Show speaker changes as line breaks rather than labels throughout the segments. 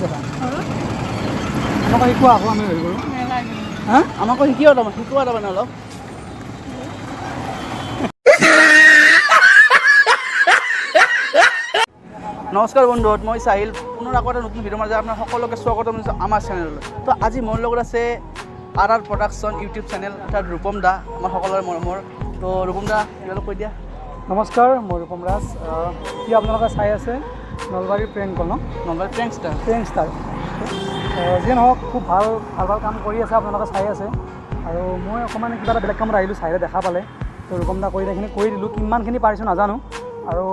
যাবা? আমাকো শিকোৱা আকৌ, আমি হেৰি কৰোঁ। হা,
আমাকো শিকিও তাৰমানে, শিকোৱা তাৰমানে অলপ। নমস্কাৰ বন্ধুহঁত, মই চাহিল, পুনৰ আকৌ এটা নতুন ভিডিঅ'ৰ মাজে আপোনাৰ সকলোকে স্বাগতম জনাইছোঁ আমাৰ চেনেললৈ। তো আজি মোৰ লগত আছে R R production YouTube channel, অৰ্থাৎ ৰূপম দা, আমাৰ সকলোৰে মৰমৰ। তো ৰূপম দা, কিবা অলপ কৈ দিয়া।
নমস্কাৰ, মই ৰূপম ৰাজ। কি আপোনালোকে চাই আছে নলবাৰীৰ প্ৰেংক কল ন?
Nalbari prank star.
Prank star. যিয়ে নহওক, খুব ভাল ভাল ভাল কাম কৰি আছে, আপোনালোকে চাই আছে। আৰু মই অকণমান কিবা এটা বেলেগ কামত আহিলোঁ, চাইৰে দেখা পালে তো ৰূপম দা কৰি এইখিনি কৰি দিলোঁ, কিমানখিনি পাৰিছোঁ নাজানো। আৰু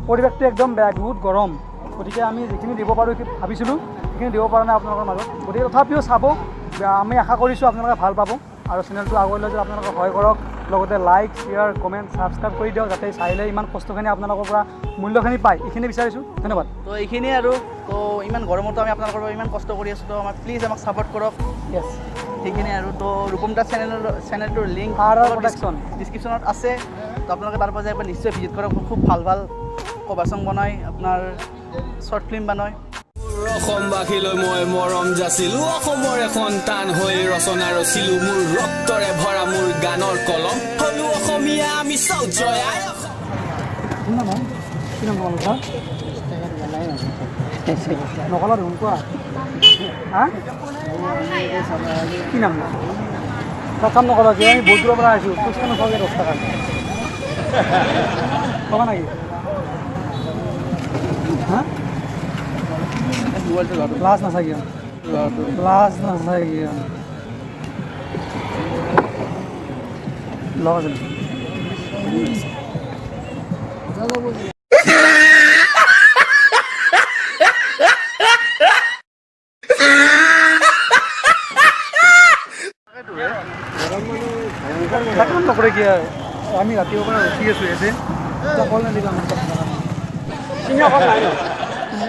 পৰিৱেশটো একদম বেয়া, বহুত গৰম, গতিকে আমি যিখিনি দিব পাৰোঁ ভাবিছিলোঁ সেইখিনি দিব পৰা নাই আপোনালোকৰ মাজত। গতিকে তথাপিও চাব, আমি আশা কৰিছোঁ আপোনালোকে ভাল পাব। আৰু চেনেলটো আগুৱাই লৈ যোৱাত আপোনালোকে সহায় কৰক, লগতে লাইক, শ্বেয়াৰ, কমেণ্ট, ছাবস্ক্ৰাইব কৰি দিয়ক, যাতে চাইলে ইমান কষ্টখিনি আপোনালোকৰ পৰা মূল্যখিনি পায়, এইখিনি বিচাৰিছোঁ। ধন্যবাদ।
তো এইখিনিয়ে আৰু। তো ইমান গৰমতো আমি আপোনালোকৰ বাবে ইমান কষ্ট কৰি আছোঁ, তো আমাক প্লিজ আমাক ছাপৰ্ট কৰক।
য়েছ,
সেইখিনিয়ে আৰু। তো ৰূপম দা চেনেলটোৰ লিংক
আৰ আৰ প্ৰডাকশ্যন
ডিছক্ৰিপশ্যনত আছে, তো আপোনালোকে তাৰ পৰা যাই একবাৰ নিশ্চয় ভিজিট কৰক। খুব ভাল ভাল কভাৰ চং বনায়, আপোনাৰ শ্বৰ্ট ফিল্ম বনায়।
অসমবাসীলৈ মই মৰম যাচিলো, অসমৰে সন্তান হৈ ৰচনা ৰচিলো, মোৰ ৰক্তৰে ভৰা মোৰ গানৰ কলম, হলো অসমীয়া আমি চাওঁ জয় আই অসম।
কি নাম কি নাম তোমালোকৰ? নকলা দেখোন, কোৱা। হা, কি নাম? তাত কাম নকৰা কিয়? আমি বহুত দূৰৰ পৰা আহিছোঁ, পইচা নোখোৱাকৈ 10 টকা ক'বা নেকি? হা,
মোবাইলটো ল'ৰাটো
লাজ নাচাকিয়, লাজ নাচাকিয়। লগ আছে। কাম নকৰে কি? আমি ৰাতিপুৱাৰ পৰা ৰখি আছোঁ ইয়াতে। কল নিদিবা,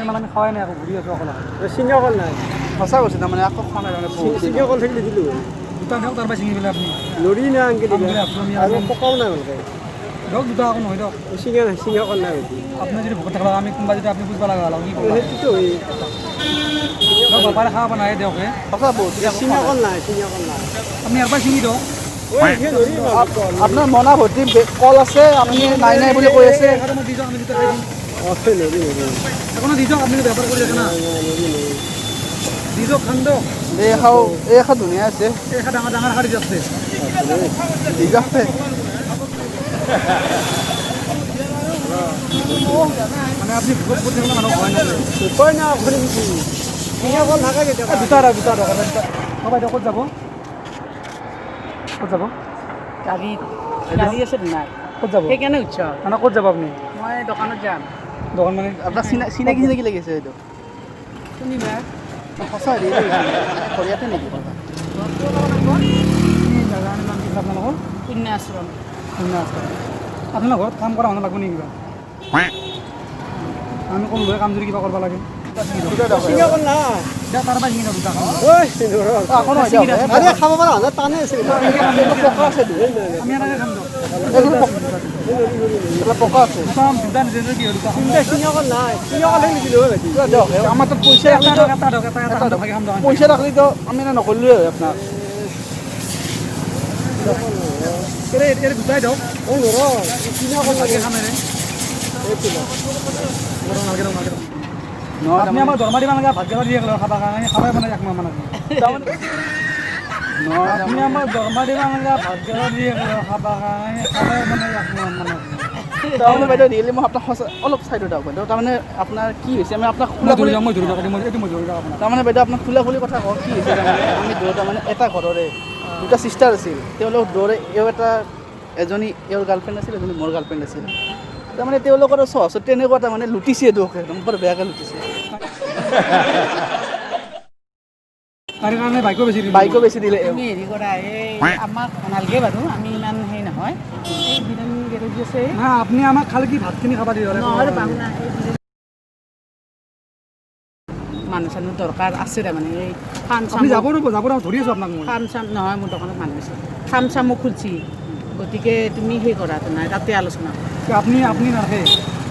মানে আমি খোৱাই নাই, আকৌ ঘূৰি আছোঁ অকল।
চিঙা কল নাই।
সঁচা কৈছোঁ, তাৰমানে আকৌ খোৱা নাই তাৰমানে বহুত দিন।
চিঙা কল থাকিলে দিলোঁ।
দুটা দিয়ক, তাৰ পৰা ছিঙি পেলাই আপুনি।
নৰি না আনকি।
খাম বুলি ভাবছোঁ আমি।
আৰু পকাও নাই ভালকৈ।
দিয়ক দুটা, আকৌ নহয় দিয়ক।
চিঙা নাই, চিঙা কল নাই ভাইটি।
আপুনি যদি ভোকত থাকিলে, আমি কোনোবা যদি আপুনি বুজিব লগা হ'লে কি কৰিব?
সেইটোতো
দিয়ক, বাপাৰে খাব নাই, দিয়ক হে।
সঁচা বহুত দিন আকৌ
চিঙা
খোৱা
কল নাই, চিঙা কল নাই।
আপুনি ইয়াৰ পৰা ছিঙি দিয়ক।
নাই। আপোনাৰ মনা ভৰ্তি কল আছে, আপুনি নাই নাই বুলি কৈ আছে।
মই দি যাওঁ, আমি দুটা খাই দিম।
নৰি নৰি।
এখনো দি দিয়ক, আপুনি বেপাৰ কৰি আছে না, দি দিয়ক, খান দিয়ক।
এই খাওঁ, এই খা ধুনীয়া আছে।
এই খা, ডাঙৰ ডাঙৰ খা দি দিয়ক।
দি যাওক।
মানে আপুনি ভোকত পৰি থাকিলে মানুহ ভয় নকৰে।
উপায় নাই, আপুনি চিঙা কল থাকে কেতিয়াবা।
দুটা দিয়ক, দুটা দিয়ক, এটা দুটা। অ বাইদেউ, ক'ত যাব? ক'ত যাব?
গাড়ী গাড়ী আছে নাই?
ক'ত যাব?
সেইকাৰণে উৎস।
মানে ক'ত যাব আপুনি?
মই দোকানত যাম।
দোকান মানে?
আপোনাৰ চিনাকি চিনাকি লাগিছে এইটো।
শুনিবা।
সঁচা ঘৰিয়াতে নেকি?
জাগাৰ নাম কি আপোনালোকৰ?
পুণ্য আশ্ৰম।
শূন্য আছে। আপোনাৰ ঘৰত কাম কৰা মানুহ লাগিব নেকি কিবা? আমি ক'লো হয়, কাম যদি কিবা কৰিব লাগে।
চিঙা কল নাই।
দিয়ক, তাৰ পৰা ছিঙি দিয়ক দুটা।
ঐ নৰ।
আকৌ নহয় দিয়ক।
আৰে খাব পৰা নাই, টানে আছে।
পকা আছে।
আমি এনেকৈ খাম দিয়ক।
এইবিলাক পকা আছে।
দুটা দুটা নিজে কি হয়, দুটা খাম।
চিঙা কল নাই, চিঙা কল থাকিলে দিলোঁ হয় ভাইটি।
দিয়ক, আমাৰ তাত পইচা
এটা দিয়ক, এটা দিয়ক, এটা এটা এটা ভাগে খাম দিয়ক।
পইচা থাকিলেতো আমি এনে নকৰিলোৱে হয় আপোনাক।
এৰে দুটাই দিয়ক।
ঐ নৰ, চিঙা কল
ভাগে খাম এৰে। নালাগে দিয়ক, নালাগে দিয়ক।
নহয়।
আপুনি আমাক দৰমহা দিব নালাগে, ভাত কেইটা দি থাকিলে খাবৰ কাৰণে খাবাই, মানে এক মাহ মানে।
নহয়।
আপুনি আমাক দৰমহা দিব নালাগে, ভাত কেইটা দি থাকিলে খাবৰ কাৰণে খাবাই, মানে এক মাহ মানে।
তাৰমানে বাইদেউ, ৰিয়েলি মই আপোনাক সঁচা অলপ চাইডত দিয়ক বাইদেউ। তাৰমানে আপোনাৰ কি হৈছে, আমি আপোনাক
মই
খোলা
ধৰি
খুলি
যাওঁ, মই ধৰি যাওঁ, মই এইটো মই ধৰি যাওঁ আপোনাক।
তাৰমানে বাইদেউ, আপোনাক খোলা খুলি কথা কওঁ, কি হৈছে তাৰমানে, আমি দুয়োটা মানে এটা ঘৰৰে দুটা চিষ্টাৰ আছিল। তেওঁলোক দুয়োৰে এওঁ এটা এজনী এওঁৰ গাৰ্লফ্ৰেণ্ড আছিল, এজনী মোৰ গাৰ্লফ্ৰেণ্ড আছিল। তাৰমানে তেওঁলোকৰ চহচত তেনেকুৱা, তাৰমানে লুটিছে দুয়োকে, একদম বৰ বেয়াকৈ লুটিছে।
তাৰ কাৰণে বাইকো বেছি দিলোঁ।
বাইকো বেছি দিলে এওঁ।
তুমি হেৰি কৰা, এই আমাক নালাগে বাৰু, আমি ইমান হেৰি নহয়। এই বিৰিয়ানী গেৰেজ আছে।
না, আপুনি আমাক খালি কি ভাতখিনি খাব দিব।
নহয় বাহুনা, এই বিৰিয়ানী মানুহ চানুহ দৰকাৰ আছে তাৰমানে, এই ফাৰ্ম
আপুনি
চাম
যাব ৰ'ব, যাব ৰ'ব, ধৰি আছোঁ আপোনাক মই।
ফাৰ্ম চাম নহয়, মোৰ দোকানত মানুহ আছে, ফাৰ্ম চামো খুলছি। গতিকে তুমি সেই কৰা নাই, তাতে আলোচনা কৰা।
আপুনি নাৰাখে?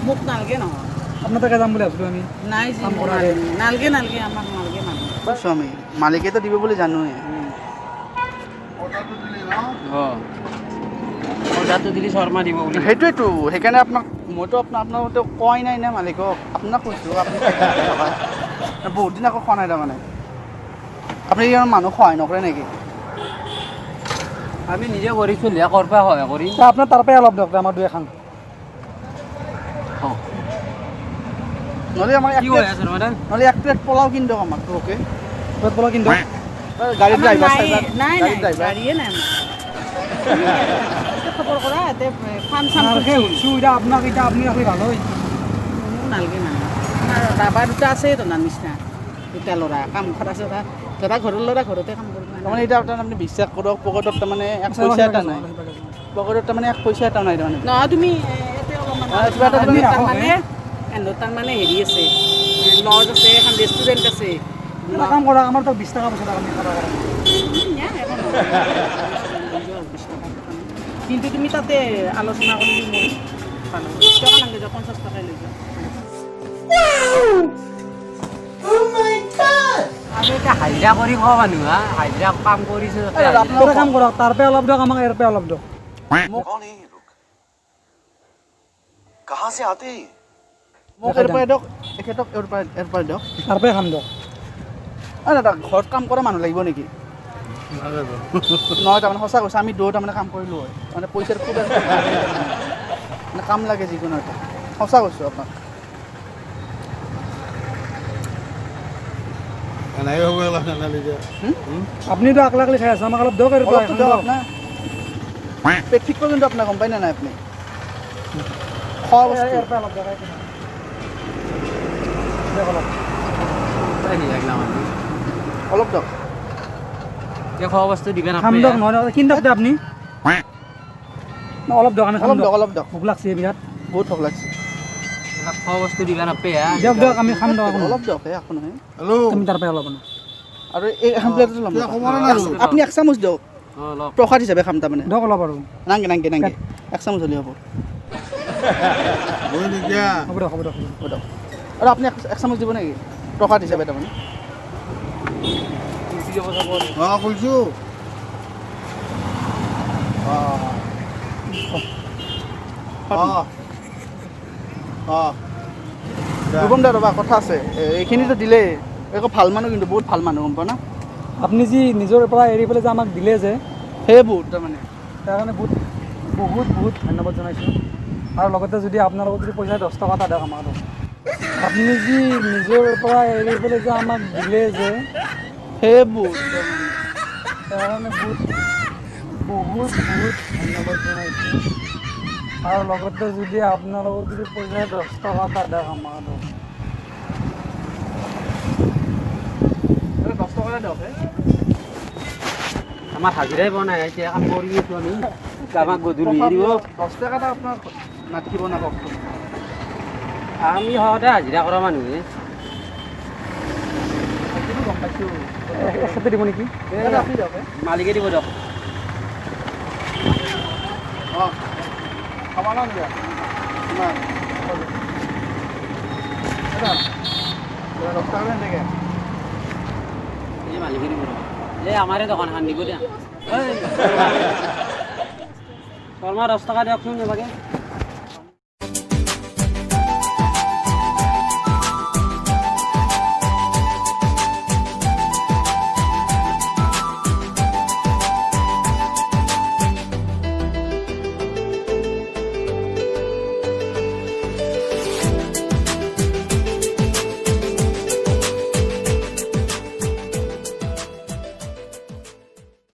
মোক নালাগে নহয়।
আপোনাৰ তাকে যাম বুলি ভাবিছিলোঁ আমি।
নাই যি
কাম কৰা দে।
নালগে নালগে, আমাক নালগে মানুহ।
স্বামী মালিকেতো দিব বুলি জানোৱে।
অৰ্ডাৰটো দিলি শৰ্মা দিব বুলি।
সেইটোৱেতো, সেইকাৰণে আপোনাক মইতো আপোনাক কোৱাই নাই না মালিকক, আপোনাক কৈছোঁ। আপুনি বহুত দিন আকৌ খোৱা নাই তাৰমানে। আপুনি কি মানুহ সহায় নকৰে নেকি?
আমি নিজে কৰিছোঁ, লিয়া ক'ৰ পৰা সহায় কৰিম?
তে আপোনাৰ তাৰ পৰাই অলপ দিয়ক, আমাৰ দুই এখন।
নহ'লে আমাৰ এক
কি হৈ
প্লেট
আছে শৰ্মা দা?
নহ'লে এক প্লেট পোলাও কিনি দিয়ক আমাক অ'কে।
প্লেট পোলাও কিনি দিয়ক।
গাড়ী
আমাৰ
ড্ৰাইভাৰ
নাই
চাইভাৰ,
নাই
গাড়ী
নাই
ড্ৰাইভাৰ।
গাড়ীয়ে নাই আমাৰ। তুমি ইয়াতে খবৰ কৰা, ইয়াতে ফাৰ্ম চাম
নালগে সুধছোঁ এতিয়া আপোনাক, এতিয়া আপুনি ৰাখিলে ভাল হয়।
মোক নালগে মানুহ। আমাৰ ৰাভা দুটা আছে তোমাৰ নিচিনা দুটা ল'ৰা কাম কৰা চৰা, ধৰা ঘৰৰ ল'ৰা ঘৰতে কাম কৰিব।
তাৰমানে এতিয়া আপোনাৰ আপুনি বিশ্বাস কৰক, পকেটত তাৰমানে এক পইচা এটা নাই। পকেটত তাৰমানে এক পইচা এটাও নাই তাৰমানে।
নহয় তুমি ইয়াতে অলপমান
কিবা এটা তুমি
ৰাখক,
তাৰমানে এহঁতৰ তাৰমানে হেৰি আছে, লজ আছে, এখন ৰেষ্টুৰেণ্ট আছে।
এটা কাম কৰা, আমাৰ তাক 20 টকা পইচা আমি খাব কাৰণে।
নাই, একো নহয়। 20 টকা। কিন্তু তুমি তাতে আলোচনা কৰিলে মোৰ ভাল হ'ব। 20 টকা নালাগে, যোৱা 50 টকাই লৈ যোৱা।
আমি এতিয়া হাজিৰা কৰি খোৱা মানুহ, হা, হাজিৰা কাম কৰিছোঁ তাতে
এই
হাজিৰা।
আপোনালোক
এটা কাম কৰক, তাৰ পৰা অলপ দিয়ক আমাক, ইয়াৰ পৰা অলপ দিয়ক।
कौन है ये लोग, कहाँ से आते हैं ये?
মোক ইয়াৰ পৰাই দিয়ক, তেখেতক ইয়াৰ পৰাই দিয়ক।
তাৰ পৰাই খাম দিয়ক।
অ দাদা, ঘৰত কাম কৰা মানুহ লাগিব নেকি? নহয় তাৰমানে সঁচা কৈছোঁ, আমি দুয়ো তাৰমানে কাম কৰিলোঁ হয়, মানে পইচাৰ খুব এটা মানে কাম লাগে যিকোনো এটা। সঁচা কৈছোঁ আপোনাক।
আপুনিতো আকলা আকলি খাই আছে, আমাক অলপ দিয়ক ইয়াৰ পৰা।
অলপতো দিয়ক আপোনাৰ। পেট ঠিক কিন্তু আপোনাৰ গম পাই নে নাই আপুনি? খোৱা বস্তু।
ইয়াৰ পৰা অলপ দিয়ক, দিয়ক অলপ।
অলপ দিয়ক।
এতিয়া খোৱা বস্তু দিবে
খাম
নাপায়।
দিয়ক, নহয় কিনি দিয়ক দে আপুনি। অলপ দিয়ক, আমি খাম
অলপ দিয়ক,
দিয়ক।
অলপ দিয়ক।
ভোক লাগছে বিৰাট।
বহুত ভোক লাগছে।
খোৱা বস্তু দিবা নাপায়।
দিয়ক দিয়ক, আমি খাম দিয়ক।
অলপ দিয়ক, এই একো নহয়।
তুমি তাৰ পৰাই অলপ আনা।
আৰু এই এখন প্লেটত ল'ম। আপুনি এক চামুচ দিয়ক,
অলপ
প্ৰসাদ হিচাপে খাম তাৰমানে।
দিয়ক অলপ আৰু।
নাংগে নাংগে নাংগে, এক চামুচ হ'লে হ'ব।
হ'ব দিয়ক, হ'ব দিয়ক।
হ'ব দিয়ক। আৰু আপুনি এক চামুচ দিব নেকি প্ৰসাদ হিচাপে তাৰমানে? ৰূপম দা, ৰ'বা, কথা আছে। এইখিনিতো দিলেই, একো ভাল মানুহ কিন্তু, বহুত ভাল মানুহ, গম পোৱা না?
আপুনি যি নিজৰ পৰা এৰি পেলাই যে আমাক দিলে যে,
সেয়ে বহুত তাৰমানে।
তাৰ কাৰণে বহুত বহুত বহুত ধন্যবাদ জনাইছোঁ। আৰু লগতে যদি আপোনালোকক যদি পইচা 10 টকা এটা দিয়ক আমাক। আপুনি যি নিজৰ পৰা এৰি পেলাই যে আমাক দিলে যে,
সেয়ে বহুত তাৰমানে।
তাৰ কাৰণে বহুত বহুত বহুত ধন্যবাদ জনাইছোঁ। আৰু লগতে যদি আপোনালোকক যদি পইচা 10 টকা এটা দিয়ক আমাক।
10 টকা এটা দিয়ক হে।
আমাৰ হাজিৰাই পোৱা নাই, এতিয়া কাম কৰি আছোঁ আমি, আমাক গধূলি দিব।
10 টকা এটা আপোনাৰ নাথাকিব না কওকচোন?
আমি সদায় হাজিৰা কৰা মানুহে।
সেইটো গম পাইছোঁ।
এখেতে দিব নেকি?
দাদা, আপুনি দিয়ক হে।
মালিকে দিব দিয়ক।
অঁ, খাবা না দিয়া কিমান? দাদা, 10 টকা নাথাকে।
এই মালিকে দিব দিয়ক। এই আমাৰে দোকানখন দিব দিয়া। শৰ্মা 10 টকা দিয়কচোন এবাগে।